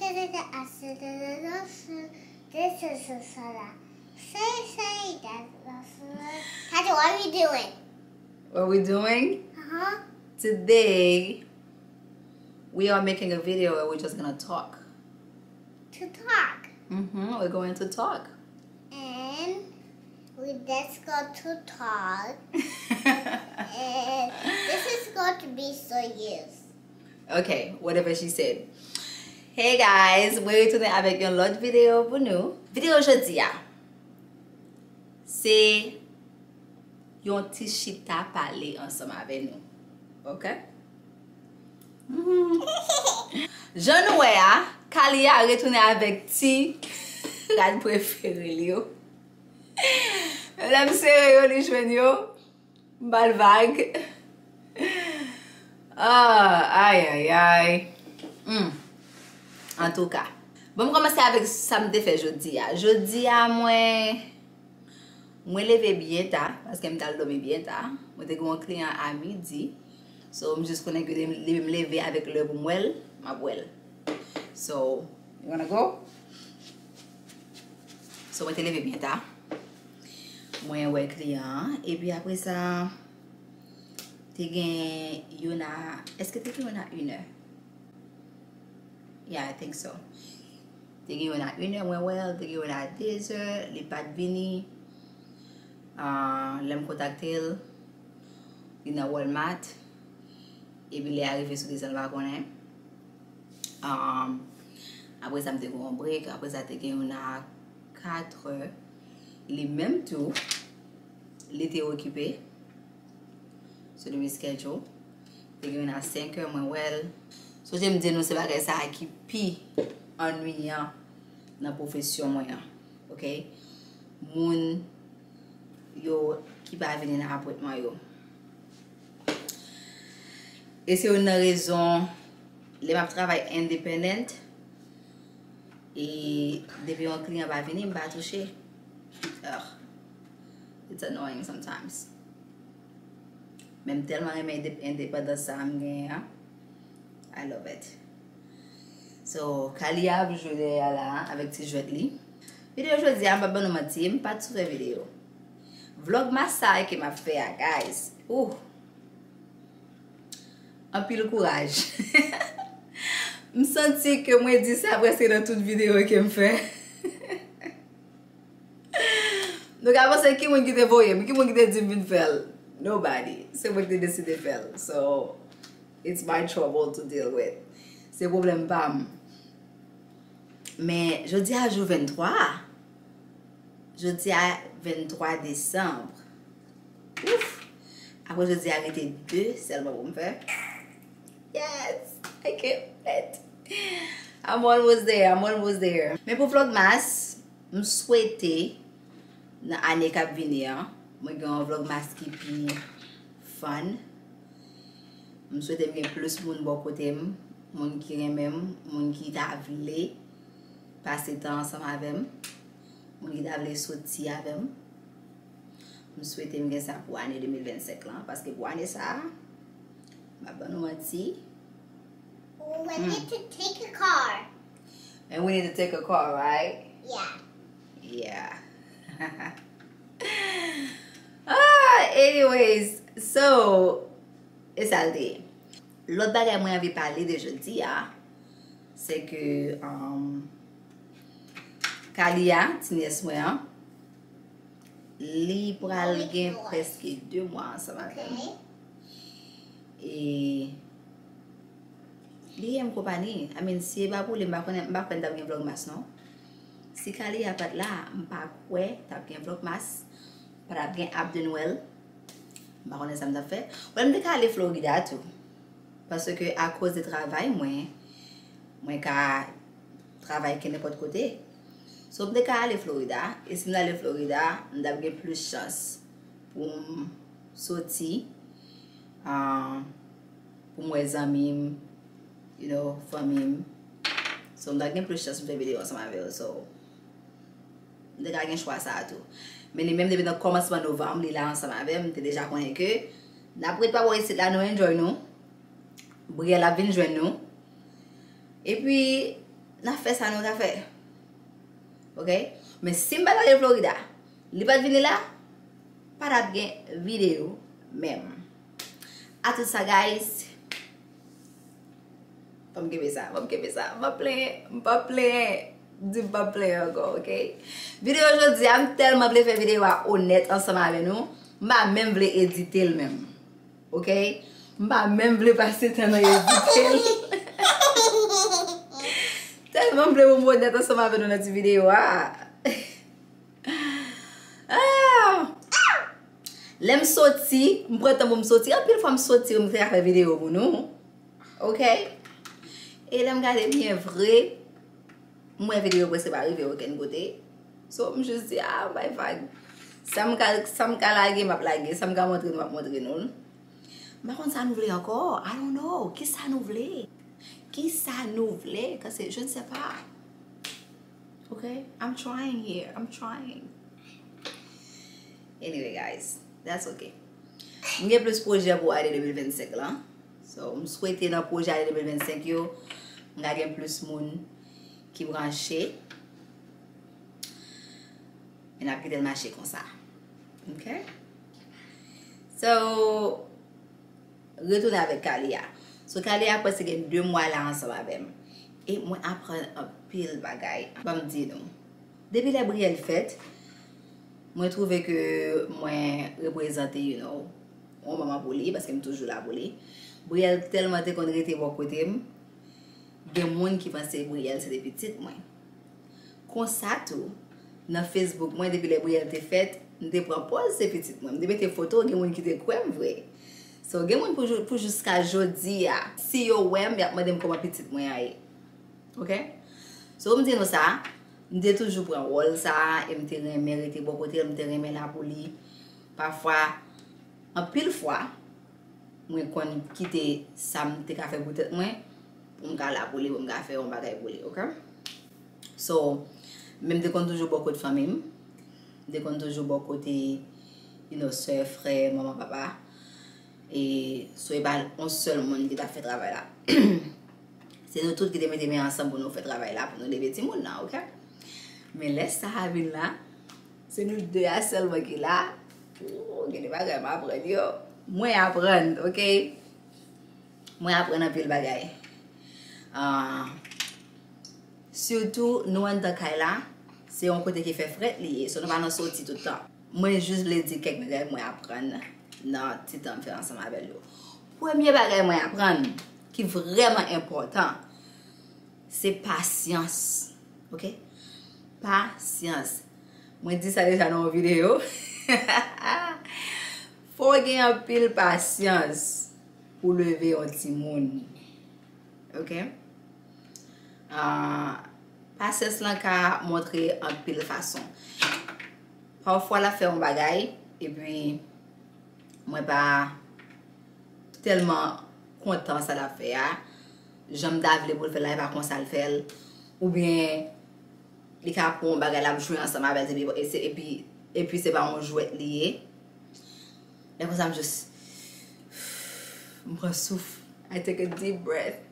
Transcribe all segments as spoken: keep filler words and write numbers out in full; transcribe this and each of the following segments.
Tati, what are we doing? What we doing? Uh-huh. Today, we are making a video and we're just gonna talk. To talk. Mm-hmm. We're going to talk. And we just got to talk. And this is going to be so used. Okay, whatever she said. Hey guys, mwen retounen avèk yon lòt videyo pou nou. Videyo jodi a, se yon ti chita pale ansanm avè nou. Ok? Mhm. Jan nou wè a, Kalia retounen avèk ti rad prefere li yo. Lè m sere yo, li jwenn yo. M ba l vag. Ah, ay, ay, ay. Hmm. Antouka. Bon, m kòmanse avèk sa m te fè jodi a. Jodi a, mwen, mwen leve byen ta, paske m t al dòmi byen ta. Mwen te gen yon kliyan a midi. So, m jis konnen ke depi m leve avèk lè pou m wè l, m ap wè l. So, you wanna go? So, mwen te leve byen ta. Mwen wè kliyan an. Epi apre sa, te gen youn a, èske te gen youn a inè? Yeah, I think so. Te gen youn a inè, mwen wè l, te gen youn a dezè, li pa t vini. Ah, lè m kontakte l, li nan Walmart. Epi lè a rive sou dezè, l pa konnen. Um, apre sa, m te gen yon break. Apre sa, te gen youn a katrè. Li menm tou, li te okipe. So, li reschedule. Te gen youn a senkè, mwen wè l. Sonje m di nou se bagay sa a ki pi annuyan nan pwofesyon mwen an. Ok? Moun yo ki pa vini nan apwentman yo. E se youn nan rezon, lè m ap travay independent, e depi yon kliyan pa vini, m pa touche. Ugh. It's annoying sometimes. Men m tèlman renmen endep-, endepandans sa a m genyen an. I love it. So, Kalia ap jwe dèyè a la avèk ti jwèt li. Videyo jodi a, m p ap ban nou manti, m pa t sou fè videyo. Vlogmas sa a ke m ap fè a, guys. Ouh! Anpil kouraj. M santi ke mwen di sa prèske nan tout videyo ke m fè. Nou ka panse ki moun ki te voye m, ki moun ki te di m vin fè l? Nobody. Se mwen ki te deside fè l. So, it's my trouble to deal with. Se pwoblèm pa m. Men, jodi a jou venntwa. Jodi a venntwa desanm. Ouf! Apre jodi a rete de sèlman pou m fè. Yes! I can't wait! I'm almost there, I'm almost there. Men pou Vlogmas, m swete nan ane k ap vini an, mwen gen yon Vlogmas ki pi fun. M swete m gen plis moun bò kote m, moun ki renmen m, moun ki ta vle pase tan ansanm avè m, moun ki ta vle soti avè m. M swete m gen sa pou ane de mil vennsenk lan, paske pou ane sa a, m ap ban nou manti. We need to take a car. And we need to take a car, right? Yeah. Yeah. Ah, anyways, so, e sa l te ye. Lòt bagay mwen anvi pale de jodi a, se ke, um, Kalia, ti nyès mwen an, li pral gen prèske de mwa ansanm avè m. E li renmen konpani. I mean, si e pa pou li, m pa konnen, m pa kwè n t ap gen Vlogmas, non. Si Kalia pa t la, m pa kwè t ap gen Vlogmas, pa t ap gen app de Nwèl. M pa konnen sa m t ap fè. Well, m te ka ale Florida tou. Paske akoz de travay mwen, mwen ka travay ke nenpòt kote. So, m te ka ale Florida, e si m t ale Florida, m t ap gen plis chans pou m soti, ah, pou m wè zanmi m, you know, fanmi m. So, m t ap gen plis chans pou m fè videyo ansanm avè yo. So, m te ka gen chwa sa a tou. Men li menm depi nan kòmansman novanm, li la ansanm avè m, m te deja konnen ke n ap ret pa bò isit la, nou enjoy nou. Briyèl ap vin jwenn nou. Epi, N ap fè sa nou ta fè. Ok? Men si m pa t ale Florida, li pa t vini la, pa t ap gen videyo menm. A tout sa, guys. Fò m kenbe sa, fò m kenbe sa. M p ap plenyen, m p ap plenyen. Di m p ap plenyen ankò, ok? Videyo jodi a, m tèlman vle fè videyo a onèt ansanm avè nou, m pa menm vle edite l menm. Ok? M pa menm vle pase tan nan edite l. Tèlman m vle pou m onèt ansanm avè nou nan ti videyo a. Ah! Lè m soti, m pran tan pou m soti. Anpil fwa m soti, m te ka fè videyo pou nou. Ok? E lè m gade byen vre, m wè videyo prèske pa rive okenn kote. So, m jis di, ah, bay vag. Sa m ka, sa m ka lage, m ap lage. Sa m ka montre nou, m ap montre nou. M pa konn sa nou vle ankò. I don't know. Kisa nou vle? Kisa nou vle? Kanse, je ne sais pas. Ok? I'm trying here. I'm trying. Anyway, guys, that's ok. M gen plis pwojè pou ane de mil vennsenk lan. So, m swete nan pwojè ane de mil vennsenk yo, m ka gen plis moun ki branche. E n ap kite l mache konsa. Ok? So, retounen avèk Kalia. So, Kalia prèske gen de mwa la ansanm avè m. E mwen aprann anpil bagay. Ban m di nou. Depi lè Brielle fèt, mwen twouve ke mwen reprezante, you know, yon manman pou li, paske m toujou la pou li. Brielle tèlman te konn rete bò kote m, gen moun ki panse Brielle se te pitit mwen. Konsa tou, nan Facebook mwen, depi lè Brielle te fèt, m te pran pòz se pitit mwen. M te mete foto, gen moun ki te kwè m vre. So, gen moun pou, jou- pou jiska jodi a, si yo wè m, y ap mande m kòman pitit mwen an ye. Ok? So, m di nou sa, m te toujou pran wòl sa a, e m te renmen rete bò kote l, m te renmen la pou li. Pafwa, anpil fwa, mwen konn kite sa m te ka fè pou tèt mwen, pou m ka la pou li, pou m ka fè yon bagay pou li, ok? So, men m te konn toujou bò kote fanmi m, m te konn toujou bò kote, you know, sè, frè, manman, papa. E so e pa yon sèl moun ki t ap fè travay la. Se nou tout ki te mete men ansanm pou nou fè travay la, pou nou leve timoun nan, ok? Men lè sa a vin la, se nou de a sèlman ki la. Ooh, gen de bagay m aprann yo. Mwen aprann, ok? Mwen aprann anpil bagay. Ah, sitou, nou anndan kay la, se yon kote ki fè frèt li ye, so nou pa nan soti tout tan. Mwen jis vle di kèk bagay mwen aprann nan ti tan m fè ansanm avè l yo. Premye bagay mwen aprann, ki vrèman enpòtan, se pasyans. Ok? Pasyans. Mwen di sa deja nan yon videyo. Fò w gen anpil pasyans pou leve yon timoun. Ok? Ah, pasyans lan ka montre anpil fason. Pafwa, l ap fè yon bagay, epi mwen pa tèlman kontan sa l ap fè a. Jan m ta vle pou l fè l la, e pa konsa l fè l. Oubyen, li ka pran yon bagay, l ap jwe ansanm avè l, epi, e se, epi, epi se pa yon jwèt li ye. Lè konsa, m jis, m pran souf. I take a deep breath.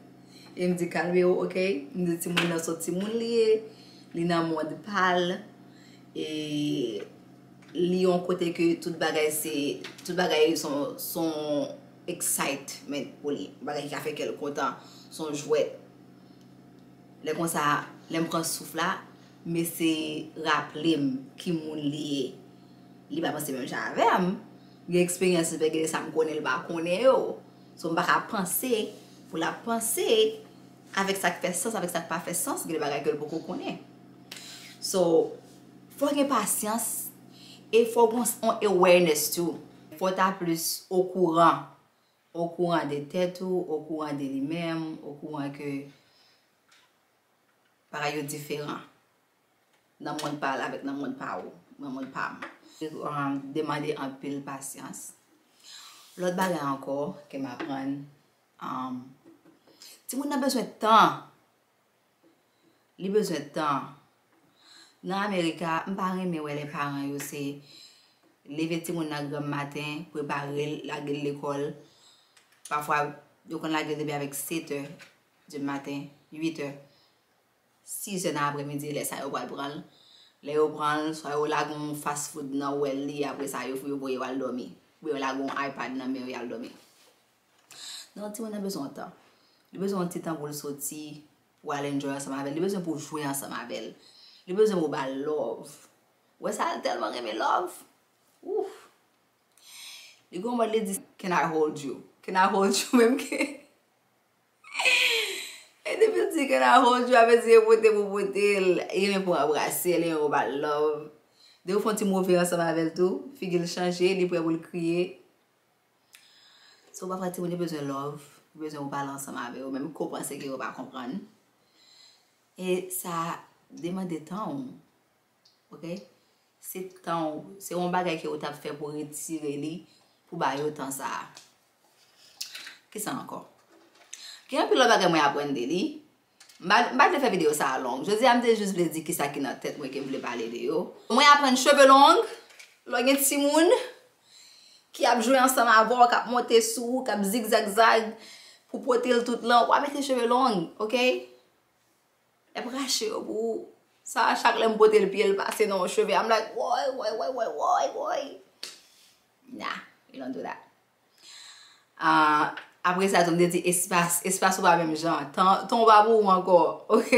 E m di, "Kalme w, ok?" M di, "Timoun nan se yon timoun li ye. Li nan mond pa l." E li yon kote ke tout bagay se, tout bagay se yon, se yon excitement pou li. Bagay ki ka fè kè l kontan. Se yon jwèt. Lè konsa, lè m pran souf la, m eseye raple m ki moun li ye. Li pa panse menm jan avè m. Gen eksperyans li fè, gen de sa m konnen, li pa konnen yo. So, m pa ka panse pou l ap panse avèk sa k fè sans, avèk sa k pa fè sans, gen de bagay ke l poko konnen. So, fò w gen pasyans e fò w gen yon awareness tou. Fò w ta plis okouran, okouran de tèt ou, okouran de li menm, okouran ke bagay yo diferan nan mond pa l avèk nan mond pa ou, nan mond pa m. Um, demande anpil pasyans. Lòt bagay ankò ke m aprann, um, timoun nan bezwen tan. Li bezwen tan. Nan Amerika, m pa renmen wè lè paran yo se leve timoun nan granm maten, prepare l, lage l lekòl. Pafwa, yo konn lage l depi avèk sèt è di maten, uit è. Sizè nan aprèmidi, lè sa yo pral pran l. Lè yo pran l, swa yo lage yon fast food nan wèl li, apre sa yo, yo voye w al dòmi. Oubyen yo lage yon iPad nan men w, y al dòmi. Non, timoun nan bezwen yon tan. Li bezwen yon ti tan pou l soti, pou w al enjoy ansanm avè l. Li bezwen pou w jwe ansanm avè l. Li bezwen pou w ba l love. Ou wè sa, l tèlman renmen love. Ouf! Li gon mòd li di, "Can I hold you? Can I hold you?" Menm ke. E depi l di, "Can I hold you?" Avè di, e pote pou pote l. Li renmen pou anbrase l, li renmen pou ba l love. Depi w fè yon ti move ansanm avè l tou, figi l chanje, li prè pou l kriye. So, pafwa timoun yo bezwen love, yo bezwen ou pale ansanm avè yo, menm ke w panse ke yo pa konprann. E sa demande tan w, ok? Se tan w, se yon bagay ke w t ap fè pou retire li, pou ba yo tan sa a. Kisa ankò? Gen anpil lòt bagay mwen aprann de li. M pa, m pa vle fè videyo sa a long. Jodi a, m te jis vle di kisa ki nan tèt mwen ke m vle pale de yo. Mwen aprann cheve long, lè w gen timoun ki ap jwe ansanm avè w, k ap monte sou ou, k ap zigzagzag pou pote l tout lan, w pa mete cheve long, ok? L ap rache yo pou ou. Sa, chak lè m pote l, pye l pase nan yon cheve. I'm like, woy, woy, woy, woy, woy, woy. Nah, we don't do that. Ah, apre sa, tou, m te di espas, espas ou pa menm jan. Tan, tan ou pa pou ou ankò, ok?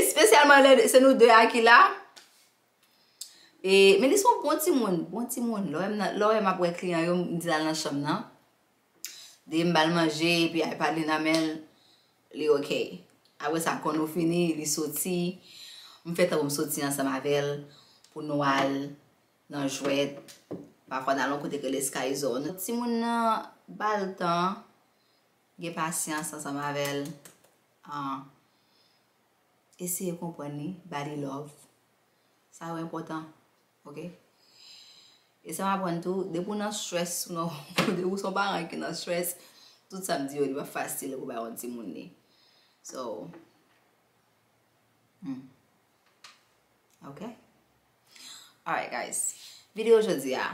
Espesyalman lè se nou de a ki la. E, men li se yon bon timoun, bon timoun. Lè w wè m nan, lè w wè m ap wè kliyan yo, m di l al nan chanm nan. Depi m ba l manje, epi iPad li nan men l, li ok. Apre sa, kon nou fini, li soti. M fè tan pou m soti ansanm avè l, pou nou al nan jwèt. Pafwa, n al yon kote ki rele Sky Zone. Timoun nan, ba l tan, gen pasyans ansanm avè l. Ah, eseye konprann li, ba li love. Sa yo enpòtan, ok? E sa m aprann tou, depi w nan stress, ou nan, depi w se yon paran ki nan stress, tout sa m di yo, li pa fasil pou bay yon timoun li. So, hmm. Ok? Alright, guys. Videyo jodi a,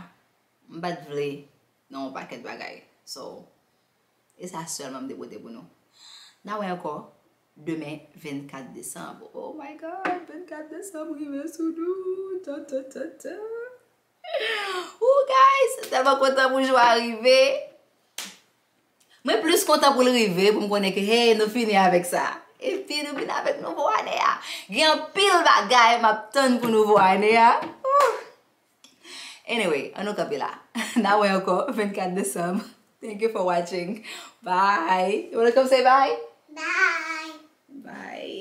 m pa t vle nan yon pakèt bagay. So, e sa sèlman m te pote pou nou. N a wè ankò demen, vennkat desanm. Oh my God, vennkat desanm rive sou nou. Ta, ta, ta, ta. Ooh, guys, m tèlman kontan pou jou a rive. Mwen plis kontan pou l rive, pou m konnen ke, hey, nou fini avèk sa. Epi nou vin avèk nouvo ane a. Gen anpil bagay m ap tann pou nouvo ane a. Ooh. Anyway, ann nou kanpe la. N a wè ankò vennkat desanm. Thank you for watching. Bye. You wanna come say bye? Bye. Bye.